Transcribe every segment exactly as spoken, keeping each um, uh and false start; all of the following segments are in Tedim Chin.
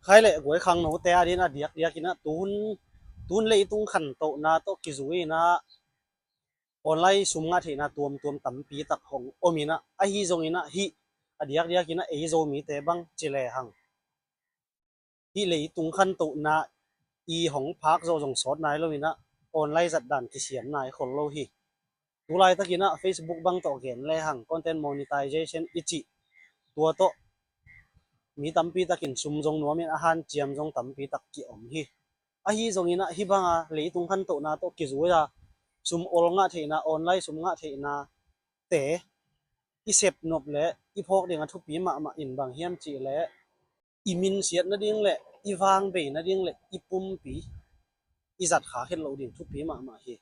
Hai le guai, khangnote a din a diakdiak in ah tun, tun leitung khantohna tawh kizui in ah online sum ngah theihna tuamtuam tampi tak hong om in ah, ahi zongin ah hih a diakdiak in ah ei Zomite bang ci lehang hih leitung khantohna i hong phak zawh zong sawt nai lo in ah online zat dan kisiam nai khol lo hi. Tulaitakin ah Facebook bang tawh gen lehang content monetization i cih, tua tawh mi tampi takin sum zong nuamin a hanciam zong tampi tak kiom hi. Ahi zongin ah hih banga leitung khantohna tawh kizui a sum ol ngah theihna, online sum ngah theihnate i sepnop le i phawk ding a thupi mahmah in bang hiam cih leh i minsiat nading le i vangbei nading le i pumpi i zat khak het loh ding thupi mahmah hi.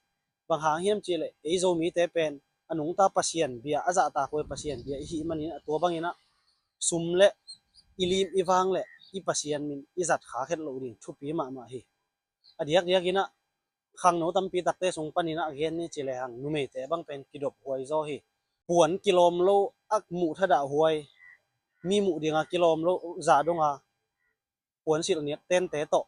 Bang hang hiam cih leh ei Zomite pen a nungta Pasian bia, a zahtakhuai Pasian bia i hih manin ah tua bangin ah sum le i lim i vang le i Pasian min i zat khak het loh ding thupi mahmah hi. A diakdiakin ah khangno tampi takte sung panin ah gen ni ci lehang numeite bang pen kidop huai zaw hi. Puan kilawm lo a muh thadah huai, mi muh dinga kilawm lo zah donga puan silh niak tente tawh,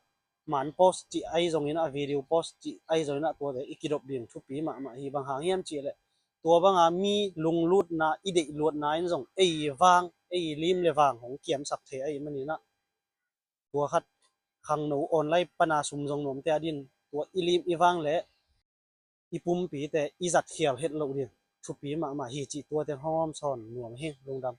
man post cih ahi zongin ah, video post cih ahi zongin ah, tuate i kidop ding thupi mahmah hi. Bang hang hiam cih leh tua banga mi lunglutna i deih luatna in zong ei vang, ei lim le vang hong kiamsak thei ahih manin ah, tua khat khangno online pana sum zong nuamte a din tua i lim i vang le i pumpite i zatkhial het loh ding thupi mahmah hi cih tuate hong hawm sawn nuam hi. Lungdam.